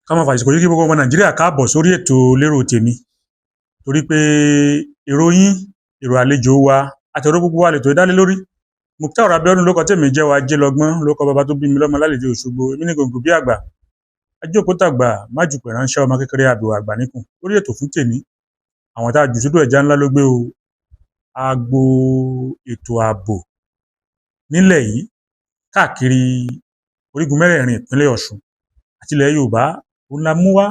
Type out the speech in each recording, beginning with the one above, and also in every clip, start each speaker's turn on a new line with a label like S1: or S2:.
S1: Ká máa fàsìkò yìí kí gbogbo ọmọ Nàìjíríà káàbọ̀ sórí ètò Lérò Tèmi, torí pé èrò yín, èrò àlejò wa àti ọ̀rọ̀ gbogbo wa lè tó dálé lórí. Mukhtar Abiodun ló kọ tèmi jẹ́ wa jẹ́ lọ́gbọ́n ló kọ bàbá tó bí mi lọ́mọ lálejò Òṣogbo. Èmi ní gòǹgò bí àgbà ajókòtàgbà májùpẹ̀ ránṣẹ́ ọmọ kékeré àbíwá àgbà níkùn. Lórí ètò fún tèmi, àwọn tá a jù sódò ẹja ńlá ló gbé o. Agbo ètò ààbò nílẹ̀ yìí, káàkiri orígun mẹ́rẹ̀ẹ̀rin ìpínlẹ̀ Ọ̀ṣun àti ilẹ̀ Yorùbá, òun la mú wá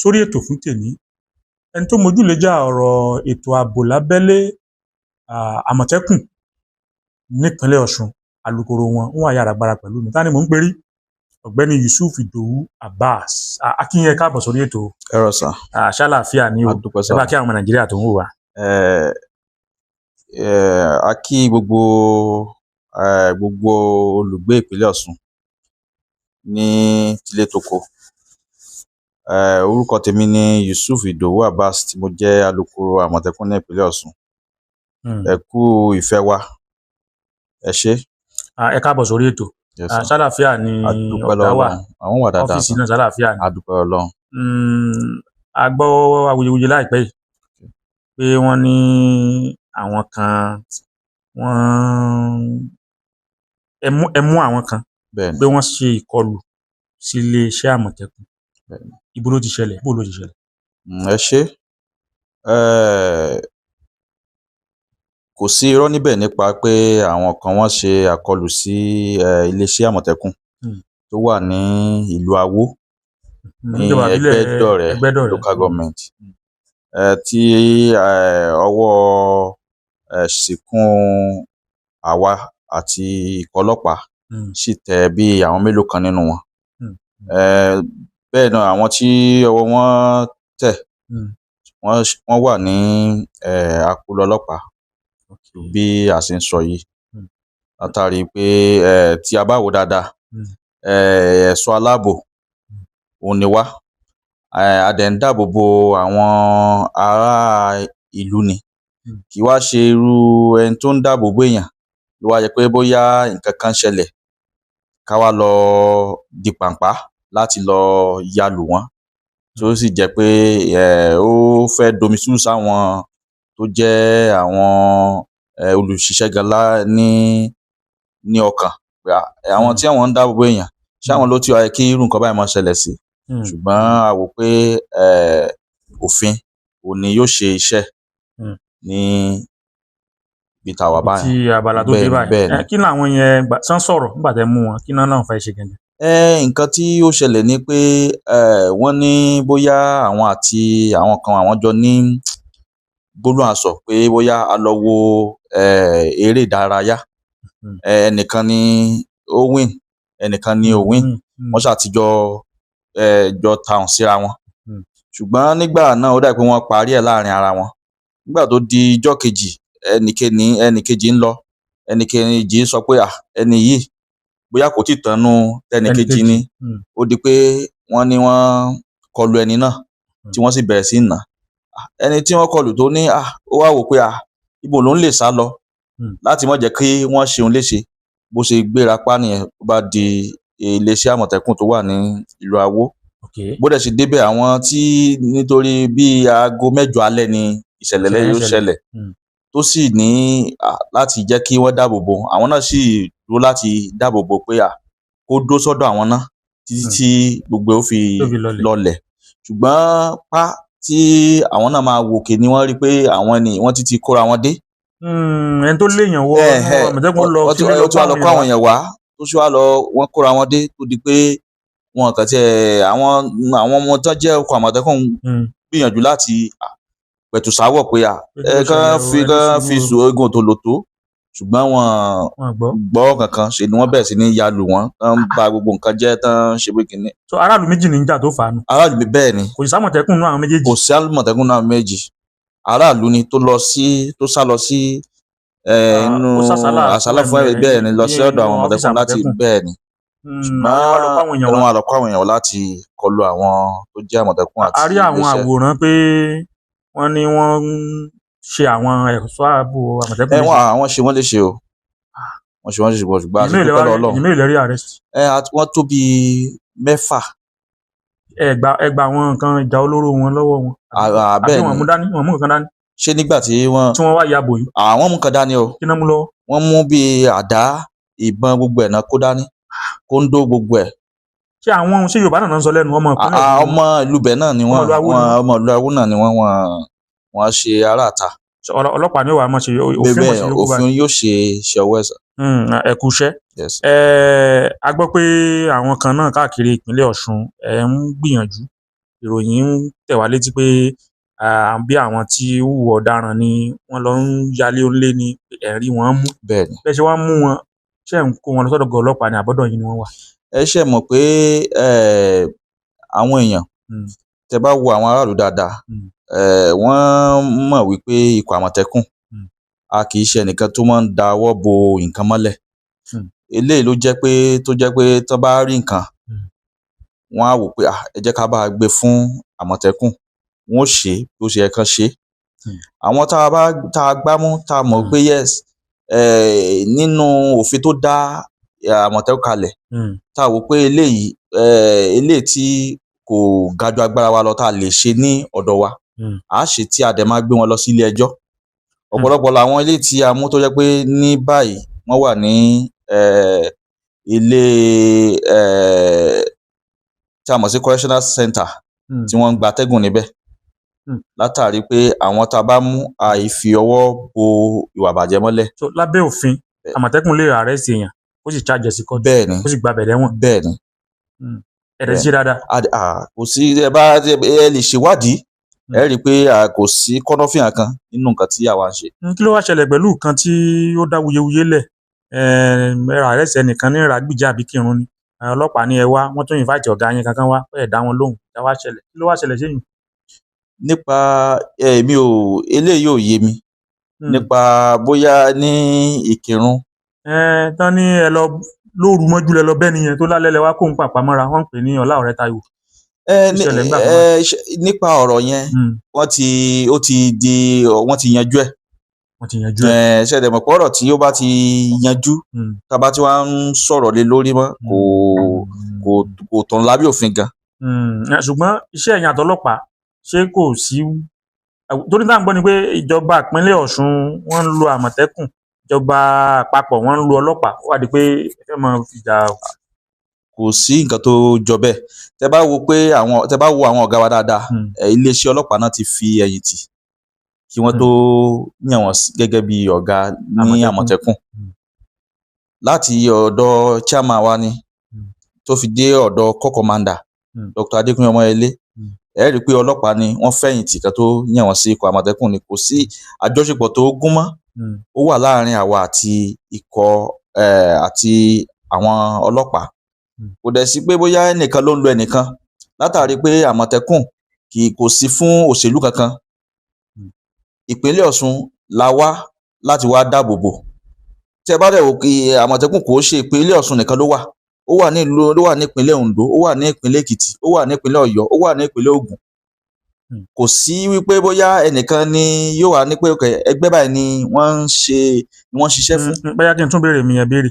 S1: sórí ètò fún tèmi. Ẹni tó mójúlẹ̀jà ọ̀rọ̀ ètò ààbò lábẹ́lé, Àmọ̀tẹ́kùn nípínlẹ̀ Ọ̀ṣun, alukoro wọn ń wà yàrá agbára pẹ̀lú mi. Ta ni mò ń perí? Ọ̀gbẹ́ni Yusuf Idowu Abbas akínyẹ, káàbọ̀ sórí ètò.
S2: Ẹ rọ sà.
S1: Ṣàlàáfíà ni o?
S2: A dúpẹ́ sà.
S1: Ẹ bá kí àwọn ọmọ Nàìjíríà tó ń wò wá.
S2: Ẹ a kí gbogbo olùgbé ìpínlẹ̀ Ọ̀ṣun ní tilé toko. Orúkọ tèmi ni Yusuf Idowu Abbas, tí mo jẹ́ alukoro Àmọ̀tẹ́kùn ní ìpínlẹ̀ Ọ̀ṣun. Ẹ kú ìfẹ́ wa, ẹ ṣé.
S1: Ẹ káàbọ̀ sórí ètò.
S2: Yes, sir.
S1: Ṣàlàáfíà ni
S2: A dúpẹ́
S1: ọ̀gá
S2: lọ́wọ́
S1: wà?
S2: Ọlọ́run, àwọn wà dáadáa.
S1: Ọ́fíìsì náà, ṣàlàáfíà ni?
S2: A dúpẹ́ lọ́wọ́ Ọlọ́run.
S1: A gbọ́ awuyewuye láìpẹ́ yìí pé wọ́n ní àwọn kan wọ́n ẹ mú àwọn kan
S2: Bẹ́ẹ̀ni.
S1: pé wọ́n ṣe ìkọlù sí iléeṣẹ́ Àmọ̀tẹ́kùn.
S2: Bẹ́ẹ̀ni.
S1: Ibo ló ti ṣẹlẹ̀? Bó ló ti ṣẹlẹ̀?
S2: Ẹ ṣé. Kò sí irọ́ níbẹ̀ nípa pé àwọn kan wọ́n ṣe àkọlù sí iléeṣẹ́ Àmọ̀tẹ́kùn tó wà ní ìlú Awó ní
S1: Níjọba ìbílẹ̀
S2: Ẹgbẹ́dọ̀rẹ́
S1: Ẹgbẹ́dọ̀rẹ́.
S2: Local government, tí ọwọ́ ṣìnkún àwa àti ikọ̀ ọlọ́pàá sì tẹ bí àwọn mélòó kan nínú wọn. Bẹ́ẹ̀ náà, àwọn tí ọwọ́ wọn tẹ̀, wọ́n wà ní akóló ọlọ́pàá bí a ṣe ń sọ yìí, látàrí pé tí a bá wò dáadáa, ẹ̀ṣọ́ aláàbò òun ni wá. A dẹ̀ ń dáàbò bo àwọn ará ìlú ni. Kì í wá ṣe irú ẹni tó ń dáàbò bo èèyàn ló wá jẹ́ pé bóyá nǹkan kan ṣẹlẹ̀, ká wá lọ di pàǹpá láti lọ ya lù wọ́n, tó sì jẹ́ pé ó fẹ́ domi tútù sáwọn tó jẹ́ àwọn olùṣiṣẹ́ gan lá ní ọkàn pé àwọn tí àwọn ń dáàbò bo èèyàn, ṣé àwọn ló ti wá yẹ kí irú nǹkan báyìí máa ṣẹlẹ̀ sí? Ṣùgbọ́n a wò pé òfin òun ni yóò ṣe iṣẹ́ ní ibi tá a wà báyìí.
S1: Tí abala tó dé
S2: Bẹ́ẹ̀ni,
S1: báyìí.
S2: Bẹ́ẹ̀ni.
S1: Kí làwọn yẹn gbà sán sọ̀rọ̀ nígbà tẹ́ mú wọn? Kí náà náà fẹ́ ṣe gangan?
S2: Nǹkan tí ó ṣẹlẹ̀ ni pé wọ́n ní bóyá àwọn àti àwọn kan, àwọn jọ ní gbólóhùn asọ̀ pé bóyá a lọ wo eré ìdárayá. Ẹnìkan ni ó win, ẹnìkan ni ò win. Wọ́n ṣáà ti jọ tàùn síra wọn. Ṣùgbọ́n nígbà náà, ó dà pé wọ́n parí ẹ̀ láàrin ara wọn. Nígbà tó di ijọ́ kejì, ẹnìkejì ń lọ, ẹnìkejì sọ pé ẹni yìí bóyá kò tí ì tánú tẹnìkejì ni. Ó di pé wọ́n ní wọ́n kọlu ẹni náà, tí wọ́n sì bẹ̀rẹ̀ sí í nà á. Ẹni tí wọ́n kọlù tó ní ó wá wò pé ibo lòun lè sá lọ láti má jẹ́ kí wọ́n ṣe òun léṣe. Bó ṣe gbéra pa nìyẹn, ó bá di iléeṣẹ́ Àmọ̀tẹ́kùn tó wà ní ìlú Awó. Bó dẹ̀ ṣe débẹ̀, àwọn tí nítorí bíi aago 8 alẹ́ ni ìṣẹ̀lẹ̀
S1: Ìṣẹ̀lẹ̀
S2: lẹ́yìn ó
S1: yẹn ṣẹlẹ̀.
S2: ṣẹlẹ̀, tó sì ní láti jẹ́ kí wọ́n dáàbò bo, àwọn náà sì dúró láti dáàbò bo pé kó dó sọ́dọ̀ àwọn náà títí tí gbogbo ẹ̀ ó fi
S1: Tó fi lọlẹ̀.
S2: lọlẹ̀. Ṣùgbọ́n pa tí àwọn náà máa wòkè ni wọ́n rí pé àwọn ẹni wọ́n ti kóra wọn dé.
S1: Ẹni tó léèyàn wọ Àmọ̀tẹ́kùn lọ
S2: Wọ́n ti
S1: sílé
S2: wọ́n ti wá lọ kó àwọn èèyàn wá, tó sì wá lọ wọ́n kóra wọn dé, tó di pé wọn kàn tiẹ̀ àwọn ọmọ tó jẹ́ ọkọ̀ Àmọ̀tẹ́kùn gbìyànjú láti pẹ̀tù sáwọ̀ pé
S1: Pé kí ló
S2: ẹ kàn
S1: ṣẹlẹ̀ o,
S2: fi
S1: ẹ ní
S2: kàn fi
S1: sùúrù.
S2: sùn eégún tòlótó, ṣùgbọ́n wọn
S1: Wọn gbọ́.
S2: gbọ́ kankan. Ṣe ni wọ́n bẹ̀rẹ̀ sí ní ya lù wọ́n, tán ń ba gbogbo nǹkan jẹ́, tán ń ṣe pé kínní.
S1: So aráàlú méjì ní ń jà tó fà á nù?
S2: Aráàlú, bẹ́ẹ̀ ni.
S1: Kò sí sàmọ̀tẹ́kùn nínú àwọn méjèèjì?
S2: Kò sí Àmọ̀tẹ́kùn náà méjì. Aráàlú ni tó lọ sí, tó sá lọ sí inú
S1: Ó sásálà
S2: àsálà fún
S1: ẹ̀mí
S2: ẹ, bẹ́ẹ̀ ni, lọ sí
S1: ní
S2: ọ̀dọ̀ àwọn
S1: inú ọ́fíìsì
S2: Àmọ̀tẹ́kùn láti
S1: Àmọ̀tẹ́kùn.
S2: Bẹ́ẹ̀ ni.
S1: Àwọn wá lọ kó àwọn èèyàn
S2: Ṣùgbọ́n
S1: wá.
S2: wọ́n lọ kó àwọn èèyàn wá láti kọlu àwọn tó jẹ́ Àmọ̀tẹ́kùn àti
S1: A rí àwọn
S2: iléeṣẹ́.
S1: àwòrán pé wọ́n ní wọ́n ń ṣe àwọn ẹ̀ṣọ́ ààbò Àmọ̀tẹ́kùn
S2: Ẹ
S1: léṣe.
S2: wọ́n àwọn ṣe wọ́n léṣe o, wọ́n ṣe wọ́n léṣe, ṣùgbọ́n a
S1: Èyí
S2: sì
S1: mélòó
S2: dúpẹ́
S1: lẹ wá
S2: lọ́wọ́
S1: rí?
S2: Ọlọ́run.
S1: Èyí mélòó lẹ rí arrest?
S2: Wọ́n tó bíi mẹ́fà.
S1: Ẹ gba àwọn nǹkan ìjà olóró wọn lọ́wọ́ wọn? Àbí
S2: Bẹ́ẹ̀
S1: wọn
S2: ni.
S1: mú dání, wọn mú nǹkan dání?
S2: Ṣé nígbà tí wọ́n
S1: Tí wọ́n wá ya bò yín.
S2: Àwọn mú nǹkan dání o.
S1: Kí náà mú lọ́wọ́?
S2: Wọ́n mú bíi àdá, ìbọn, gbogbo ẹ̀ náà kó dání, kóńdó, gbogbo ẹ̀.
S1: Ṣé àwọn, ṣé Yorùbá náà ń sọ lẹ́nu, ọmọ ìpínlẹ̀ Ọ̀ṣun ni wọ́n?
S2: Ọmọ ìlú bẹ̀ náà ni
S1: Ọmọ
S2: wọ́n.
S1: ìlú Awó ni
S2: Wọ́n
S1: wọ́n.
S2: Ọmọ ìlú Awó náà ni wọ́n. Wọ́n ṣe aráàta.
S1: Ṣé ọlọ́pàá ni ó wàá mọ̀ ṣe òfin mọ̀
S2: Bẹ́ẹ̀
S1: sí yòókù báyìí?
S2: Òfin yóò ṣe ṣe ọwọ́ ẹ̀ sà.
S1: Ẹ kú iṣẹ́.
S2: Yes.
S1: A gbọ́ pé àwọn kan náà káàkiri ìpínlẹ̀ Ọ̀ṣun ẹ ń gbìyànjú, ìròyìn ń tẹ̀ wá létí pé bí àwọn tí ń hùwà ọ̀daràn ni wọ́n lọ ń yalé onílé ni ẹ̀ ń rí wọn mú.
S2: Bẹ́ẹ̀ ni.
S1: Bẹ́ẹ̀ ṣe wá ń mú wọn, ṣé ẹ̀ ń kó wọn lọ sọ́dọ̀ ọ̀gá ọlọ́pàá ni àbọ́dọ̀ yín ni wọ́n wà?
S2: Ẹ ṣe mọ̀ pé àwọn èèyàn, tẹ bá wo àwọn aráàlú dáadáa, wọ́n mọ̀ wípé ikọ̀ Àmọ̀tẹ́kùn, a kì í ṣe ẹnìkan tó máa ń dáwọ́ bo nǹkan mọ́lẹ̀. Eléyìí ló jẹ́ pé tó jẹ́ pé tán bá rí nǹkan, wọ́n á wò pé, "Ah, ẹ jẹ́ ká bá a gbé fún Àmọ̀tẹ́kùn," wọ́n ó ṣe é bó ṣe yẹ kán ṣe é. Àwọn tá a bá tá a gbámú, tá a mọ̀ pé yes, nínú òfin tó dá Àmọ̀tẹ́kùn kalẹ̀, tá a wò pé eléyìí, eléyìí tí kò ga ju agbára wa lọ tá a lè ṣe ní ọ̀dọ̀ wa, à á ṣe, tí a dẹ̀ máa gbé wọn lọ sí ilé ẹjọ́. Ọ̀pọ̀lọpọ̀ làwọn eléyìí tí a mú tó jẹ́ pé ní báyìí wọ́n wà ní ilé tí a mọ̀ sí correctional center, tí wọ́n ń gba atẹ́gùn níbẹ̀, látàrí pé àwọn tá a bá mú, àì fi ọwọ́ bo ìwà ìbàjẹ́ mọ́lẹ̀.
S1: So lábẹ́ òfin, Àmọ̀tẹ́kùn lè arrest èèyàn, ó sì charge ẹ̀ sí court,
S2: Bẹ́ẹ̀ ni.
S1: ó sì gba bẹ̀rẹ̀ wọn?
S2: Bẹ́ẹ̀ ni.
S1: Ẹ̀rẹ̀ ṣe dáadáa.
S2: Kò sí, ẹ bá ẹ lè ṣèwádìí, ẹ rí i pé kò sí kọ́nọ́fín kan nínú nǹkan tí àwa ń ṣe.
S1: Kí ló wá ṣẹlẹ̀ pẹ̀lú nǹkan tí ó dá wuyewuye lẹ̀? Ẹ arrest ẹnìkan ní Ìràgbìjí àbí Kírun ni. Àwọn ọlọ́pàá ní ẹ wá, wọ́n tún invite ọ̀gá yín kankan wá, ẹ dá wọn lóhùn, ìjà wá ṣẹlẹ̀. Kí ló wá ṣẹlẹ̀ séyùn?
S2: Nípa èmi ò, eléyìí ò yé mi, nípa bóyá ní Ìkìrun.
S1: Tán ní ẹ lọ lóru mọ́jú, lẹ lọ bẹ́ẹ̀ nìyẹn tó lálẹ́, lẹ wá kó ń pàpà mọ́ra, wọ́n ń pè ní Ọlá Ọ̀rẹ́ Táíwò. Ìṣẹ̀lẹ̀ ńgbà kan.
S2: Nípa ọ̀rọ̀ yẹn, wọ́n ti ó ti di, wọ́n ti yanjú ẹ̀.
S1: Wọ́n ti yanjú ẹ̀.
S2: Ṣe dẹ̀ mọ̀ pé ọ̀rọ̀ tí ó bá ti yanjú, tá a bá tí wàá ń sọ̀rọ̀ lé lórí mọ́, kò tọ̀nà lábẹ́ òfin gan.
S1: Ṣùgbọ́n iṣẹ́ ẹ̀yin àtọlọ́pàá, ṣé kò sí? Torí tá à ń gbọ́ ni pé ìjọba ìpínlẹ̀ Ọ̀ṣun wọ́n ń lo Àmọ̀tẹ́kùn, ìjọba àpapọ̀ wọ́n ń lo ọlọ́pàá, ó wá di pé ẹ fẹ́ máa fìjà.
S2: Kò sí nǹkan tó jọ bẹ́ẹ̀. Tẹ bá wo pé àwọn, tẹ bá wo àwọn ọ̀gá wa dáadáa, iléeṣẹ́ ọlọ́pàá náà ti fi ẹ̀yìn tì kí wọ́n tó yàn wọ́n gẹ́gẹ́ bí ọ̀gá ní
S1: Àmọ̀tẹ́kùn.
S2: Àmọ̀tẹ́kùn. Láti ọ̀dọ̀ chairman wa ni tó fi dé ọ̀dọ̀ corps commander, Dr. Adékúnlé Ọmọyẹlé, ẹ rí i pé ọlọ́pàá ni wọ́n fẹ̀yìntì kan tó yàn wọ́n sí ikọ̀ Àmọ̀tẹ́kùn ni. Kò sí àjọṣepọ̀ tó gún mọ́ ó wà láàrin àwa àti ikọ̀ àti àwọn ọlọ́pàá. Kò dẹ̀ sí pé bóyá ẹnìkan ló ń lo ẹnìkan, látàrí pé Àmọ̀tẹ́kùn kì kò sí fún òṣèlú kankan. Ìpínlẹ̀ Ọ̀ṣun la wá láti wá dáàbò bò. Tí ẹ bá dẹ̀ wò kí Àmọ̀tẹ́kùn kò ṣe ìpínlẹ̀ Ọ̀ṣun nìkan ló wà, ó wà ní ìlú, ó wà ní ìpínlẹ̀ Oǹdó, ó wà ní ìpínlẹ̀ Èkìtì, ó wà ní ìpínlẹ̀ Ọ̀yọ́, ó wà ní ìpínlẹ̀ Ògùn. Kò sí wípé bóyá ẹnìkan ni yóò wà ní pé okay, ẹgbẹ́ báyìí ni wọ́n ń ṣe, ni wọ́n ń ṣiṣẹ́ fún.
S1: Bóyá kí n tún béèrè mi yẹn béèrè,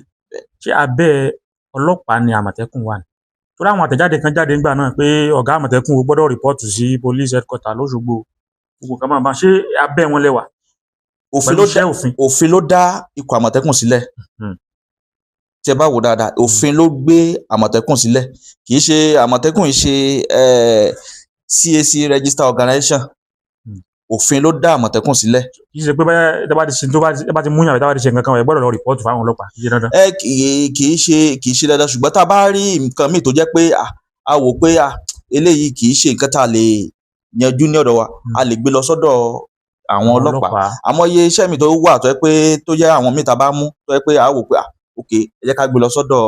S1: ṣé abẹ́ ọlọ́pàá ni Àmọ̀tẹ́kùn wà ní? Torí àwọn àtẹ̀jáde kan jáde nígbà náà pé ọ̀gá Àmọ̀tẹ́kùn o gbọ́dọ̀ report sí police headquarter lÓṣogbo, gbogbo nǹkan máa bá ṣé abẹ́ wọn lẹ́wà
S2: Òfin
S1: pẹ̀lú
S2: ló
S1: iṣẹ́
S2: dá
S1: òfin?
S2: Òfin ló dá ikọ̀ Àmọ̀tẹ́kùn sílẹ̀. Tí ẹ bá wò dáadáa, òfin ló gbé Àmọ̀tẹ́kùn sílẹ̀. Kì í ṣe Àmọ̀tẹ́kùn yìí ṣe CAC register organization. Òfin ló dá Àmọ̀tẹ́kùn sílẹ̀.
S1: Kì í ṣe pé báyà ẹ bá ti ṣe tó bá ti ẹ bá ti múyàn, ẹ bá ti ṣe nǹkan kan, ẹ gbọ́dọ̀ lọ report fáwọn ọlọ́pàá, kì í ṣe dandan.
S2: Ẹ kì í ṣe dandan, ṣùgbọ́n tá a bá rí nǹkan míì tó jẹ́ pé a wò pé eléyìí kì í ṣe nǹkan tá a lè yanjú ní ọ̀dọ̀ wa, a lè gbé lọ sọ́dọ̀ àwọn ọlọ́pàá. Àmọ́ iye iṣẹ́ mi tó wà tó jẹ́ pé tó jẹ́ àwọn míì tá a bá mú tó jẹ́ pé a wò pé, ah, ok, ẹ jẹ́ ká gbé lọ sọ́dọ̀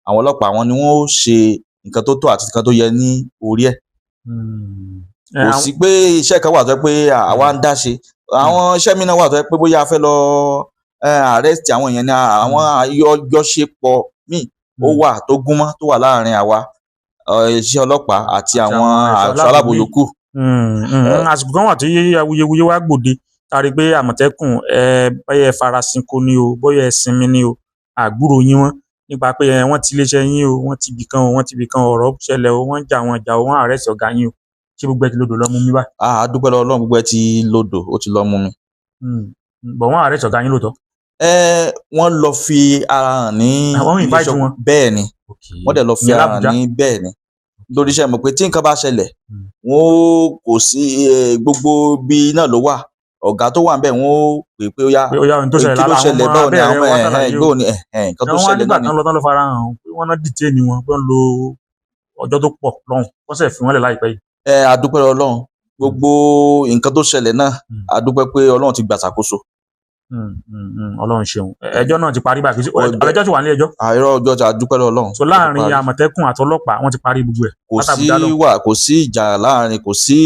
S2: àwọn ọlọ́pàá, àwọn ni wọ́n ó ṣe nǹkan tó tọ́ àti nǹkan tó yẹ ní orí ẹ̀. Kò sí pé iṣẹ́ kan wà tó jẹ́ pé àwa ń dá ṣe. Àwọn iṣẹ́ mi náà wà tó jẹ́ pé bóyá a fẹ́ lọ arrest àwọn èèyàn ní àwọn àjọṣepọ̀ míì ó wà tó gúnmọ́ tó wà láàrin àwa iṣẹ́ ọlọ́pàá àti
S1: àti
S2: àwọn
S1: àwọn ẹ̀ṣọ́
S2: ẹ̀ṣọ́
S1: aláàbò
S2: aláàbò
S1: míì.
S2: yòókù.
S1: Àsìkò kan wà tí awuyewuye wá gbòde, tá a rí i pé Àmọ̀tẹ́kùn, ẹ bóyá ẹ farasin kò ní o, bóyá ẹ sinmi ní o, àgbúrò yín wọn. Nípa pé wọ́n ti iléeṣẹ́ yín o, wọ́n ti ibì kan o, wọ́n ti ibì kan, ọ̀rọ̀ ṣẹlẹ̀ o, wọ́n ń jà wọn ìjà o, wọ́n arrest ọ̀gá yín o. Ṣé gbogbo ẹ ti lodò lọ mú mi báyìí?
S2: A dúpẹ́ lọ́wọ́ Ọlọ́run, gbogbo ẹ ti lodò, ó ti lọ mú mi.
S1: Bọ̀ wọ́n arrest ọ̀gá yín lóòótọ́?
S2: Ẹ wọ́n lọ fi ara hàn ní
S1: Àwọn invite
S2: iléeṣẹ́
S1: wọn.
S2: Bẹ́ẹ̀ ni, wọ́n dẹ̀ lọ fi
S1: Ìyẹn
S2: ara hàn
S1: l'Ábùjá.
S2: ní, bẹ́ẹ̀ ni, lórí iṣẹ́ mọ̀ pé tí nǹkan bá ṣẹlẹ̀, wọn ó kò sí gbogbo bí náà ló wà, ọ̀gá tó wà níbẹ̀, wọn ó pè pé ó yá,
S1: Pé ó yá, ohun tó ṣẹlẹ̀
S2: kí ló
S1: lára àwọn
S2: ṣẹlẹ̀,
S1: ọmọ
S2: báwo ni
S1: abẹ́rẹ́
S2: àwọn
S1: wa ṣàlàyé o.
S2: báwo ni nǹkan tó
S1: Wọ́n wá
S2: ṣẹlẹ̀
S1: nígbà
S2: náà ni.
S1: tán lọ, tán lọ fara hàn pé wọ́n náà detain wọn, pé wọ́n lo ọjọ́ tó pọ̀ lọ́hùn, wọ́n sì fi wọ́n lẹ̀ láìpẹ́ yìí.
S2: Ẹ a dúpẹ́ lọ́wọ́ Ọlọ́run, gbogbo nǹkan tó ṣẹlẹ̀ náà, a dúpẹ́ pé Ọlọ́run ti gbàṣàkóso.
S1: Ọlọ́run ṣeun. Ẹjọ́ náà ti parí báyìí? Ẹjọ́ ti wà ní ẹjọ́?
S2: Àìrọ́, ọjọ́ tí a dúpẹ́ lọ́wọ́ Ọlọ́run.
S1: So
S2: ó ti
S1: láàrin
S2: parí.
S1: Àmọ̀tẹ́kùn àtọlọ́pàá, wọ́n ti parí gbogbo ẹ̀
S2: Kò sí
S1: látàbújá lọ.
S2: Wà, kò sí ìjà láàrin, kò sí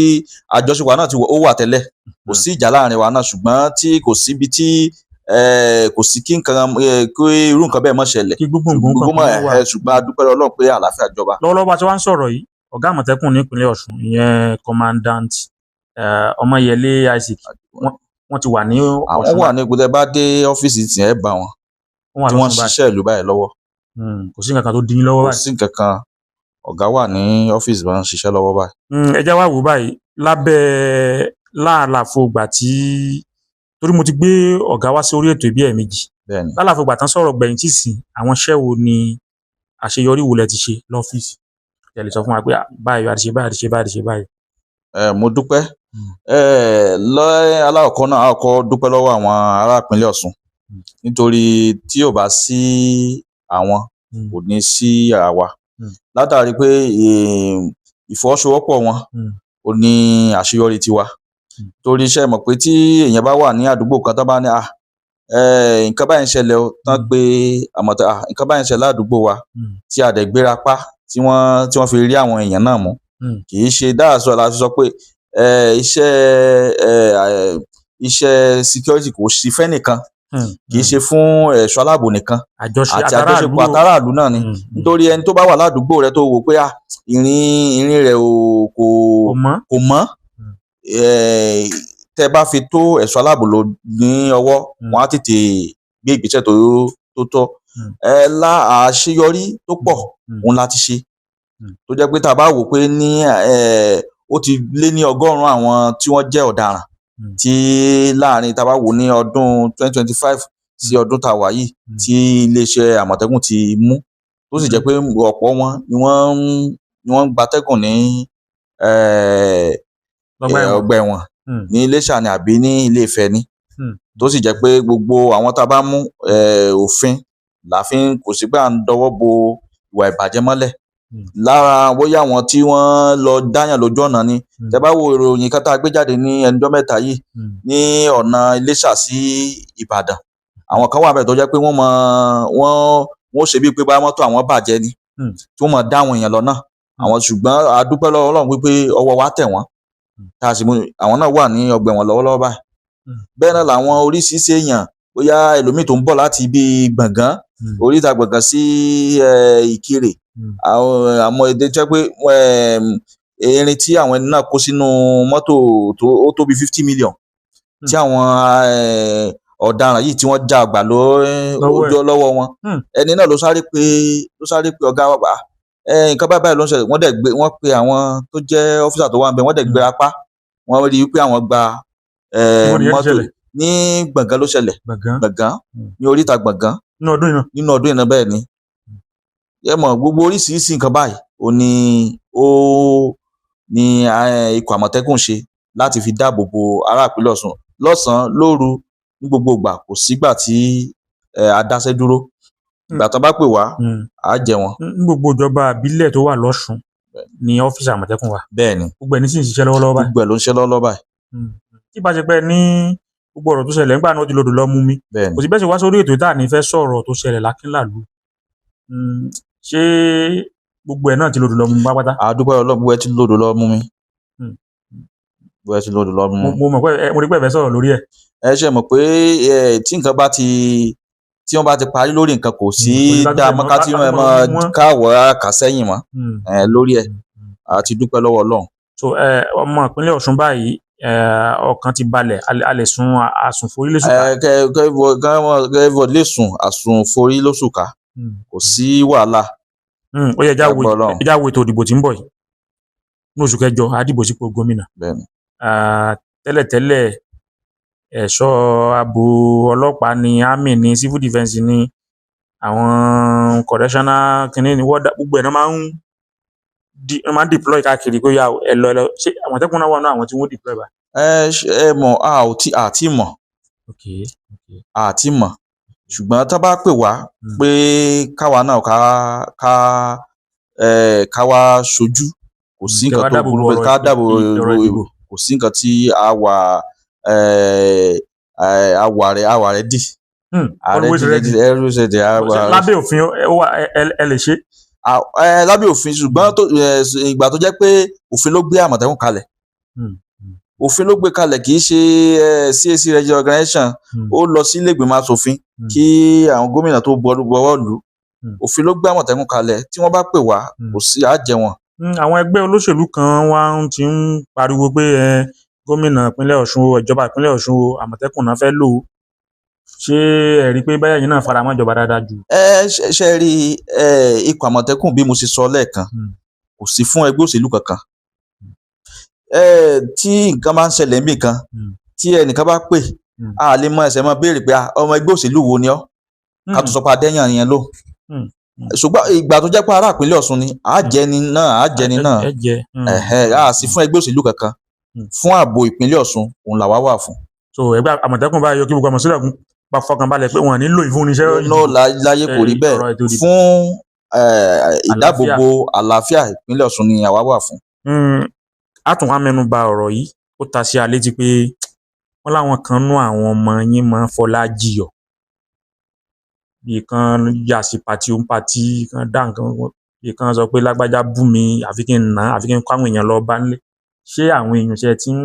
S2: àjọṣepọ̀ náà tí ó wà tẹ́lẹ̀, kò sí ìjà láàrin wa náà, ṣùgbọ́n tí kò síbi tí kò sí kí nǹkan kí irú nǹkan bẹ́ẹ̀ má ṣẹlẹ̀.
S1: Kí gbogbo nǹkan
S2: Gbogbo mọ̀
S1: kan wà.
S2: Ṣùgbọ́n a dúpẹ́ lọ́wọ́ Ọlọ́run pé àlàáfíà jọba.
S1: Lọ́wọ́lọ́wọ́ bá ti wá ń sọ̀rọ̀ yìí, ọ̀gá Àmọ̀tẹ́kùn nípínlẹ̀ Ọ̀ṣun, ìyẹn Commandant Ọmọyẹlé Isaac, wọ́n ti wà ní
S2: Àwọn
S1: Ọ̀ṣun.
S2: wà ní ipò, tẹ́ bá dé ọ́fíìsì tí ẹ bá wọn
S1: Wọ́n wà
S2: tí wọ́n ń
S1: lọ́sùn báyìí.
S2: ṣiṣẹ́ ìlú báyìí lọ́wọ́.
S1: Kò sí nǹkan kan tó dín yín lọ́wọ́
S2: Kò
S1: báyìí?
S2: sí nǹkan kan, ọ̀gá wà ní ọ́fíìsì, wọn ń ṣiṣẹ́ lọ́wọ́ báyìí.
S1: Ẹ jẹ́ wá wò báyìí lábẹ́ láàlàfo ìgbà tí, torí mo ti gbé ọ̀gá wá sí orí ètò ìbí ẹ̀ẹ̀mejì,
S2: Bẹ́ẹ̀ni.
S1: lálàfo ìgbà tán sọ̀rọ̀ gbẹ̀yìn tí sìn, àwọn iṣẹ́ wo ni àṣeyọrí wo lẹ ti ṣe lọ́fíìsì ẹ lè sọ fún wa pé, "Ah, báyìí a ti ṣe báyìí, a ti ṣe báyìí, a ti ṣe báyìí"?
S2: Ẹ mo dúpẹ́. Ẹ lọ, alákọ̀ọ́kọ́ náà, àkọ́kọ́ dúpẹ́ lọ́wọ́ àwọn ará ìpínlẹ̀ Ọ̀ṣun, nítorí tí ò bá sí àwọn, kò ní sí àwa, látàrí pé ìfọwọ́sowọ́pọ̀ wọn ò ní àṣeyọrí tiwa, torí iṣẹ́ mọ̀ pé tí èèyàn bá wà ní àdúgbò kan, tán bá ní, "Ah, nǹkan báyìí ń ṣẹlẹ̀ o," tán pé àmọ̀tẹ́, "Ah, nǹkan báyìí ń ṣẹlẹ̀ ládùúgbò wa," tí a dẹ̀ gbéra pa, tí wọ́n fi rí àwọn èèyàn náà mú. Kì í ṣe dáàsọ la fi sọ pé iṣẹ́ security kò sí fẹ́nìkan, kì í ṣe fún ẹ̀ṣọ́ aláàbò nìkan,
S1: Àjọṣe
S2: àti
S1: àtàràlú.
S2: Àjọṣepọ̀ àtàràlú náà ni, nítorí ẹni tó bá wà ládùúgbò rẹ tó wò pé, ah, ìrìn rẹ̀ ò kò
S1: Kò mọ́.
S2: Kò mọ́, tẹ́ bá fi tó ẹ̀ṣọ́ aláàbò lò ní ọwọ́, wọ́n á tètè gbé ìgbésẹ̀ tó tọ́. Ẹ lá àṣeyọrí tó pọ̀ òun la ti ṣe, tó jẹ́ pé tá a bá wò pé ní ó ti lé ní 100 àwọn tí wọ́n jẹ́ ọ̀daràn tí láàrin, tá a bá wò ní ọdún 2025 sí ọdún tá a wà yìí, tí iléeṣẹ́ Àmọ̀tẹ́kùn ti mú, tó sì jẹ́ pé ọ̀pọ̀ wọn ni wọ́n ń gbatẹ́gùn ní
S1: Lọ́gbà ẹ̀wọ̀n.
S2: Ọgbà ẹ̀wọ̀n ní Iléṣà ni àbí ní Ilé Ifẹ̀ ni, tó sì jẹ́ pé gbogbo àwọn tá a bá mú, òfin la fi ń, kò sí pé à ń dọwọ́ bo ìwà ìbàjẹ́ mọ́lẹ̀ lára bóyá àwọn tí wọ́n lọ dáyàn lójú ọ̀nà ni. Tẹ́ bá wo ìròyìn kan tá a gbé jáde ní ẹnujọ́ mẹ́ta yìí, ní ọ̀nà Iléṣà sí Ìbàdàn, àwọn kan wà bẹ́ẹ̀ tó jẹ́ pé wọ́n mọ wọ́n wọ́n ṣe bíi pé bá mọ́tò àwọn bàjẹ́ ni, tí wọ́n mọ̀ dá àwọn èèyàn lọ́nà àwọn, ṣùgbọ́n a dúpẹ́ lọ́wọ́ Ọlọ́run wípé ọwọ́ wa tẹ̀ wọ́n, tá a sì mú àwọn náà wà ní ọgbà ẹ̀wọ̀n lọ́wọ́lọ́wọ́ báyìí. Bẹ́ẹ̀ náà làwọn oríṣiríṣi èèyàn, bóyá ẹlòmíì tó ń bọ̀ láti ibi Gbọ̀ngán, oríta Gbọ̀ngàn sí Ìkirè, àwọn èdè tó jẹ́ pé irin tí àwọn ẹni náà kó sínú mọ́tò tó ó tó bí 50 million, tí àwọn ọ̀daràn yìí tí wọ́n já gbà
S1: Lọ́wọ́ ẹ̀.
S2: lọ́wọ́ wọn, ẹni náà ló sáré pé ọ̀gá wa pa, nǹkan báyìí báyìí ló ń ṣẹlẹ̀. Wọ́n dẹ̀ gbé, wọ́n pe àwọn tó jẹ́ officer tó wà níbẹ̀, wọ́n dẹ̀ gbéra pa, wọ́n rí i pé àwọn gba
S1: Níbo nìyẹn ti
S2: mọ́tò.
S1: ṣẹlẹ̀?
S2: Ní Gbọ̀ngàn ló ṣẹlẹ̀.
S1: Gbọ̀ngàn.
S2: Gbọ̀ngàn, ní oríta Gbọ̀ngàn.
S1: Nínú ọdún yìí náà?
S2: Nínú ọdún yìí náà, bẹ́ẹ̀ ni. Ẹ mọ̀, gbogbo oríṣiríṣi nǹkan báyìí ó ní ó ní ikọ̀ Àmọ̀tẹ́kùn ṣe láti fi dáàbò bo ará ìpínlẹ̀ Ọ̀ṣun lọ́sàn-án, lóru, ní gbogbo ìgbà. Kò sígbà tí a dáṣẹ́ dúró. Ìgbà tó bá pè wá, á jẹ wọn.
S1: Ní gbogbo ìjọba ìbílẹ̀ tó wà lọ́ṣun ní ọ́fíìsì Àmọ̀tẹ́kùn wà?
S2: Bẹ́ẹ̀ ni.
S1: Gbogbo ẹ̀ ní sì ń ṣiṣẹ́ lọ́wọ́lọ́wọ́ báyìí?
S2: Gbogbo ẹ̀ ló ń ṣe lọ́wọ́lọ́wọ́ báyìí.
S1: Tí bá ṣe pé ní gbogbo ọ̀rọ̀ tó ṣẹlẹ̀ nígbà náà, ó ti lodò lọ mú mi.
S2: Bẹ́ẹ̀ ni.
S1: Kò sí bẹ́ẹ̀ ṣe wá sórí ètò tá à ní fẹ́ sọ̀rọ̀ tó ṣẹlẹ̀ lákínlàlú. Ṣé gbogbo ẹ̀ náà ti lodò lọ mú mi pátápátá?
S2: A dúpẹ́ Ọlọ́run, gbogbo ẹ̀ ti lodò lọ mú mi. Gbogbo ẹ̀ ti lodò lọ mú mi.
S1: Mo mọ̀ pé mo rí pé ẹ fẹ́ sọ̀rọ̀ lórí ẹ̀.
S2: Ẹ ṣe mọ̀ pé tí nǹkan bá ti tí wọ́n bá ti parí lórí nǹkan, kò sí
S1: Kò sí ká
S2: dáa
S1: tún
S2: mọ́ ká tí
S1: ká
S2: wọ́n
S1: tún
S2: mọ́
S1: mọ́ mú.
S2: káwọ́ kà sẹ́yìn mọ́ lórí ẹ̀. A ti dúpẹ́ lọ́wọ́ Ọlọ́run.
S1: So ọmọ ìpínlẹ̀ Ọ̀ṣun báyìí, ọkàn ti balẹ̀, a lè sun àsùnforí lóṣù ká?
S2: Ẹ kẹ kẹ kẹ everybody lè sùn àsùnforí lóṣù ká. Kò sí wàhálà.
S1: Ó yẹ ẹjá wo
S2: Lágbára Ọlọ́run.
S1: Ẹjá wo ètò ìdìbò tí ń bọ̀ yìí ní oṣù kẹjọ, á dìbò sípò gómìnà.
S2: Bẹ́ẹ̀ni.
S1: Ah, tẹ́lẹ̀tẹ́lẹ̀, ẹ̀ṣọ́ ààbò ọlọ́pàá ni, army ni, civil defence ni, àwọn correctional kìíní ni, wọ́n gbogbo ẹ̀ náà máa ń wọ́n máa ń deploy káàkiri kó yá o, ẹ lọ, ẹ lọ. Ṣé Àmọ̀tẹ́kùn náà wà náà àwọn tí wọ́n deploy bá?
S2: Ẹ mọ̀, a ò tí àti mọ̀. Àti mọ̀, ṣùgbọ́n tá bá pè wá pé káwa náà ká wá ṣojú, kò sí
S1: Kẹ́
S2: nǹkan
S1: wá
S2: tó
S1: dáàbò
S2: burú
S1: bo
S2: bẹ́ẹ̀
S1: ọ̀rọ̀
S2: ká dáàbò
S1: ọ̀rọ̀ ìdìbò.
S2: Kò sí nǹkan tí a wà a wà ready.
S1: Always ready.
S2: Always ready. A wà
S1: Lábẹ́ òfin ó wà, ẹ lè ṣe.
S2: Lábẹ́ òfin, ṣùgbọ́n tó ìgbà tó jẹ́ pé òfin ló gbé Àmọ̀tẹ́kùn kalẹ̀, òfin ló gbé kalẹ̀, kì í ṣe CAC regional organization. Ó lọ sí ilé ìgbìmọ̀ aṣòfin kí àwọn gómìnà tó bọwọ́ lù ú. Òfin ló gbé Àmọ̀tẹ́kùn kalẹ̀. Tí wọ́n bá pè wá, kò sí àjẹ wọn.
S1: Àwọn ẹgbẹ́ olóṣèlú kan wá ń ti ń pariwo pé gómìnà ìpínlẹ̀ Ọ̀ṣun o, ìjọba ìpínlẹ̀ Ọ̀ṣun o, Àmọ̀tẹ́kùn náà fẹ́ lò ó. Ṣé ẹ rí i pé báyà yìí náà faramọ́ ìjọba dáadáa jù?
S2: Ẹ ṣe rí ikọ̀ Àmọ̀tẹ́kùn, bí mo ṣe sọ lẹ́ẹ̀kan, kò sí fún ẹgbẹ́ òṣèlú kankan. Tí nǹkan bá ń ṣẹlẹ̀ níbì kan, tí ẹnìkan bá pè, a lè mọ ẹsẹ̀ mọ béèrè pé, "Ah, ọmọ ẹgbẹ́ òṣèlú wo ni ọ́?" ká tó sọ pé adẹ́yàn yẹn lò. Ṣùgbọ́n ìgbà tó jẹ́ pé ará ìpínlẹ̀ Ọ̀ṣun ni, á jẹni náà, á jẹni náà.
S1: Ẹ jẹ.
S2: Ẹ̀hẹ́, a sì fún ẹgbẹ́ òṣèlú kankan. Fún ààbò ìpínlẹ̀ Ọ̀ṣun òun làwa wà fún.
S1: So ẹgbẹ́ Àmọ̀tẹ́kùn báyìí yọ kí gbogbo àmọ̀sílẹ̀kùn pa fọkànbalẹ̀ pé wọn ò ní lò ìfún iṣẹ́
S2: No, láyé, kò rí bẹ́ẹ̀.
S1: ọ̀rọ̀ ètò ìdìbò.
S2: Fún ìdáàbòbò àlàáfíà ìpínlẹ̀ Ọ̀ṣun ni àwa wà fún.
S1: A tún wá mẹ́nu bà ọ̀rọ̀ yìí, ó ta sí a létí pé wọ́n láwọn kan nú àwọn ọmọ yín máa ń fọlá jiyọ̀, bíi kan yà sí party ó ń party kan dá nǹkan, bíi kan sọ pé lágbájá bú mi, àfi kí n nà á, àfi kí n kó àwọn èèyàn lọ bá nílé. Ṣé àwọn èèyàn ṣe ti ń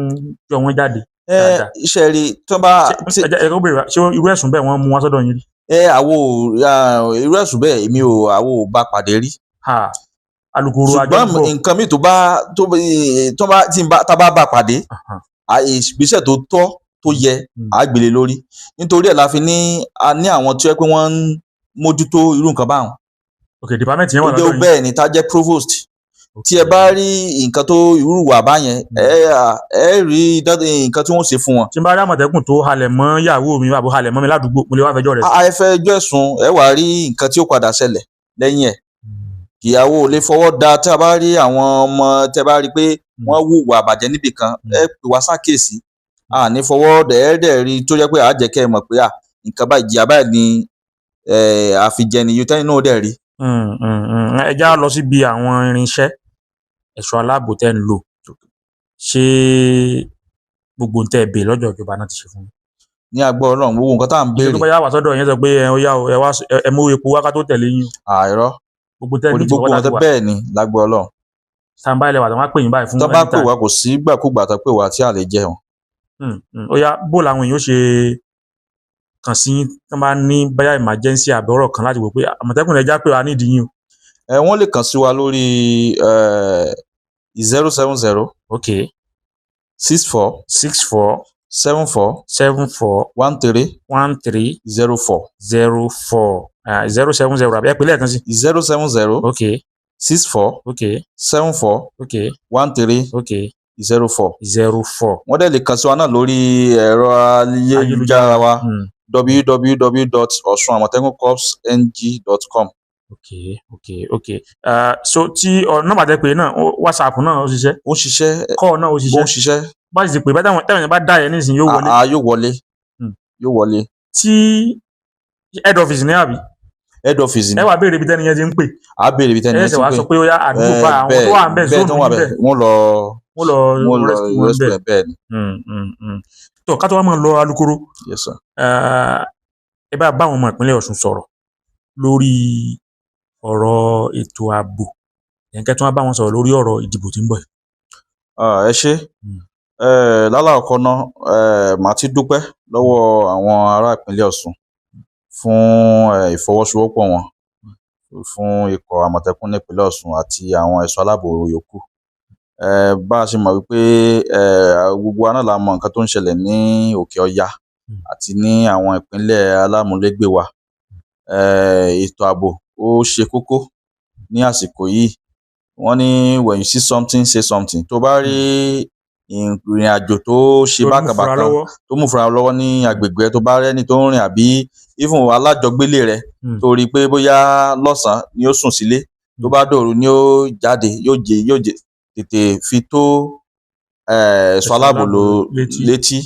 S1: yọ wọ́n jáde
S2: Ẹ
S1: dáadáa?
S2: Iṣẹ́ rí tó bá
S1: Ṣé ẹ kó bèrè wá, ṣé irú ẹ̀sùn bẹ́ẹ̀ wọ́n mú wá sọ́dọ̀ yín rí?
S2: Ẹ àwo irú ẹ̀sùn bẹ́ẹ̀, èmi ò, àwo ò bá pàdé rí.
S1: Ha, alukoro
S2: Ṣùgbọ́n
S1: àjọ ń bọ̀.
S2: nǹkan míì tó bá tí n bá tá bá bá pàdé, ìgbésẹ̀ tó tọ́ tó yẹ, á gbélé lórí. Nítorí ẹ̀ la fi ní a ní àwọn tó yẹ pé wọ́n ń mójútó irú nǹkan báwọn.
S1: Ok, department yẹn wà
S2: Tó jẹ́
S1: lọ́dọ̀ yín.
S2: Bẹ́ẹ̀ ni, tá jẹ́ provost. Tí ẹ bá rí nǹkan tó irú ìwà báyẹn, ẹ rí nǹkan tí wọ́n ṣe fún wọn.
S1: Tí n bá rí Àmọ̀tẹ́kùn tó halẹ̀ mọ́ ìyàwó mi àbò halẹ̀ mọ́ mi ládùúgbò, mo lè wá fẹjọ́ rẹ̀ sùn?
S2: A fẹ́ ẹjọ́ ẹ̀sùn, ẹ wá rí nǹkan tí ó padà ṣẹlẹ̀ lẹ́yìn ẹ̀. Ìyàwó ò lè fọwọ́ da. Tí a bá rí àwọn ọmọ tẹ bá rí pé wọ́n hùwà àbàjẹ́ níbì kan, ẹ pè wá sákèsí, a ní fọwọ́ dẹ̀ ẹ́ dẹ̀ rí tó jẹ́ pé àá jẹ́ kẹ́ ẹ mọ̀ pé à nǹkan báyìí, ìjìyà báyìí ni àfijẹni yìí tẹ́yìn náà dẹ̀ rí.
S1: Ẹ já lọ síbi àwọn irinṣẹ́ ẹ̀ṣọ́ aláàbò tẹ́ ń lò. Ṣé gbogbo ohun tẹ́ ẹ bèè lọ́jọ́ ìjọba náà ti ṣe fún yín?
S2: Ní agbára Ọlọ́run, gbogbo nǹkan tá à ń
S1: Ìṣe
S2: béèrè.
S1: tó bá yá wá sọ́dọ̀ yẹn sọ pé ẹ ó yá o, ẹ wá ẹ mú epo wá ká tó tẹ̀lé yín o.
S2: Àìrọ́.
S1: Gbogbo tẹ́ ẹ ní
S2: gbogbo
S1: ìjọba
S2: nǹkan
S1: ti wà.
S2: Bẹ́ẹ̀ ni, lágbára Ọlọ́run.
S1: Standby lẹwà tí wọ́n á pè yín báyìí fún
S2: Tó bá pè
S1: anytime.
S2: wá, kò sí gbàkúgbà tó pè wá tí a lè jẹun.
S1: Ó yá, bó làwọn èèyàn ó ṣe kàn sí yín tí wọ́n bá ní bóyá emergency àbí ọ̀rọ̀ kan láti wò pé Àmọ̀tẹ́kùn ẹ já pé wà nídìí yín o?
S2: Ẹ wọ́n lè kàn sí wa lórí 070 64
S1: 64
S2: 74
S1: 74
S2: 13
S1: 13
S2: 04.
S1: 04, 070 àbí? Ẹ pè lẹ́ẹ̀kan sí.
S2: 070 64 74 13 04.
S1: 04.
S2: Wọ́n dẹ̀ lè kàn sí wa náà lórí ẹ̀rọ ayélujára wa, www.osunamotekuncorpsng.com.
S1: Ok, so tí nọ́mbà tẹ pé náà, WhatsApp náà ó ṣiṣẹ́?
S2: Ó ń ṣiṣẹ́.
S1: Call náà ó
S2: Ó ń
S1: ṣiṣẹ́?
S2: ṣiṣẹ́.
S1: Bá sì ti pè bá táwọn èèyàn bá dá yẹn nísìnyí, yóò wọlé?
S2: Yóò wọlé. Yóò wọlé.
S1: Tí head office ní àbí?
S2: Head office ni.
S1: Ẹ wá béèrè ibi tẹ́ni yẹn ti ń pè?
S2: A béèrè ibi tẹ́ni
S1: Ẹ
S2: yẹn ti
S1: ṣẹ̀
S2: ń
S1: wá
S2: pè.
S1: sọ pé ó yá, àdúgbò bá àwọn tó wà ń bẹ̀,
S2: Bẹ́ẹ̀, tó
S1: zone
S2: wà
S1: níbẹ̀,
S2: bẹ́ẹ̀, wọ́n lọ
S1: wọ́n lọ
S2: wọ́n lọ
S1: rescue wọn
S2: rescue
S1: bẹ̀.
S2: ẹ̀, bẹ́ẹ̀ ni.
S1: Tó ká tó wá máa lọ, alukoro,
S2: Yes sir.
S1: Ẹ bá bá àwọn ọmọ ìpínlẹ̀ Ọ̀ṣun sọ̀rọ̀ lórí ọ̀rọ̀ ètò ààbò, ẹ̀ǹkẹ́ tí wọ́n bá wọn sọ̀rọ̀ lórí ọ̀rọ̀ ìdìbò tí ń bọ̀ yìí.
S2: Ah, ẹ ṣé. Lálàkọ́kọ́ náà, màá ti dúpẹ́ lọ́wọ́ àwọn ará ìpínlẹ̀ Ọ̀ṣun fún ìfọwọ́sowọ́pọ̀ wọn fún ikọ̀ Àmọ̀tẹ́kùn nípínlẹ̀ Ọ̀ṣun àti àwọn ẹ̀ṣọ́ aláàbò yòókù. Bá a ṣe mọ̀ wípé gbogbo wa náà la mọ nǹkan tó ń ṣẹlẹ̀ ní Òkè Ọya àti ní àwọn ìpínlẹ̀ alámúlégbè wa. Ètò ààbò Ó ṣe kókó ní àsìkò yìí. Wọ́n ní, "When you see something, say something." Tó bá rí ìrìn àjò tó ṣe
S1: tó mú
S2: bákan
S1: fura
S2: bákan,
S1: lọ́wọ́,
S2: tó mú fura lọ́wọ́ ní agbègbè ẹ, tó bá rẹ́ni tó ń rìn àbí even alájọgbélé rẹ, tó rí i pé bóyá lọ́sàn-án ni ó sùn sílé, tó bá dòru ni ó jáde, yóò jẹ, tètè fi tó ẹ̀ṣọ́ aláàbò
S1: létí.
S2: Létí,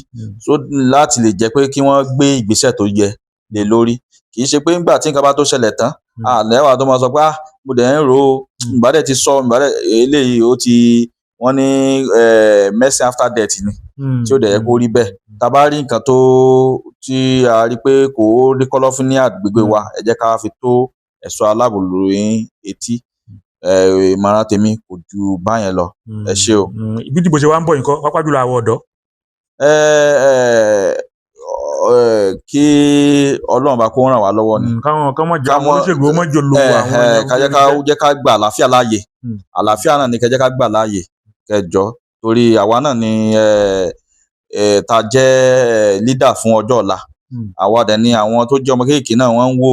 S2: so láti lè jẹ́ pé kí wọ́n gbé ìgbésẹ̀ tó yẹ lé lórí. Kì í ṣe pé nígbà tí nǹkan bá tó ṣẹlẹ̀ tán, àlẹ́ wà tó máa sọ pé, "Ah, mo dẹ̀ ń rò ó, ìbá dẹ̀ ti sọ, ìbá dẹ̀ eléyìí." Ó ti wọ́n ní medicine after death ni, tí ó dẹ̀ yẹ kó rí bẹ́ẹ̀. Tá a bá rí nǹkan tó tí a rí pé kò rí kọ́lọ́fín ní àgbègbè wa, ẹ jẹ́ ká fi tó ẹ̀ṣọ́ aláàbò lórí etí. Ìmọ̀ràn tèmi kò ju báyẹn lọ. Ẹ ṣé o.
S1: Ibi ìdìbò ṣe wá ń bọ̀ nǹkan, pápá jùlọ àwọn ọ̀dọ́.
S2: Kí Ọlọ́run bá kó ràn wá lọ́wọ́ ni.
S1: Káwọn kan mọ̀ jẹ́ àwọn olóṣèlú ó mọ̀ jò lo àwọn
S2: ká jẹ́ ká jẹ́ ká gba àlàáfíà láàyè. Àlàáfíà náà ni kẹ́ jẹ́ ká gbà láàyè kẹjọ, torí àwa náà ni ta jẹ́ leader fún ọjọ́ ọ̀la. Àwa dẹ̀ ni àwọn tó jẹ́ ọmọ kéékèèké náà wọ́n ń wò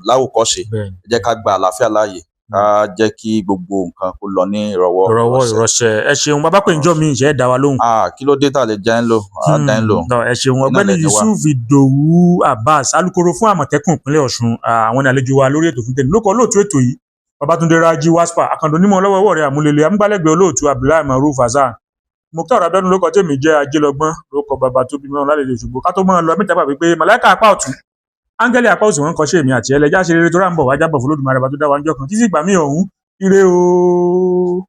S2: láwòkọ́ṣe. Ẹ jẹ́ ká gba àlàáfíà láàyè, ká jẹ́ kí gbogbo nǹkan kó lọ ní ìrọ̀wọ́
S1: ìrọ̀wọ́ ìrọ̀sẹ̀. Ẹ ṣeun bàbá, pé njọ́ mi ìṣe dá wa lóhùn.
S2: Ah, kí ló dé tá a lè jẹ́ ń lò á dá ń lò?
S1: Ẹ ṣeun.
S2: Iná
S1: Ọ̀gbẹ́ni
S2: lẹ̀ ní wá.
S1: Yusuf Idowu Abbas, alukoro fún Àmọ̀tẹ́kùn ìpínlẹ̀ Ọ̀ṣun, àwọn ní àlejò wa lórí ètò fún tèmi. Lóko olóòtú ètò yìí, Babatunde Raji Waspa Akando, onímọ̀ lọ́wọ́ ọwọ́ rẹ̀ àmúlélẹ̀, amúgbálẹ́gbẹ̀ẹ́ olóòtú Abdullahi Maruf Hasan, Mukhtar Abẹ́nu lóko tèmi jẹ́ Ajélọ́gbọ́n lóko bàbá tó bí mìíràn lálejò. Ṣùgbọ́n ká tó máa lọ mẹ́ta, bàbí pé màláìka apá ọ̀tún, áńgẹ́lì apá òsì, wọn kọ́ ṣe èmi àti ẹlẹ́jà ṣe rere tó rà ń bọ̀ wájà bọ̀ fún Olódùmarè bá tó dá wa ń jọ kan. Títí ìgbà míì ọ̀hún, ire o.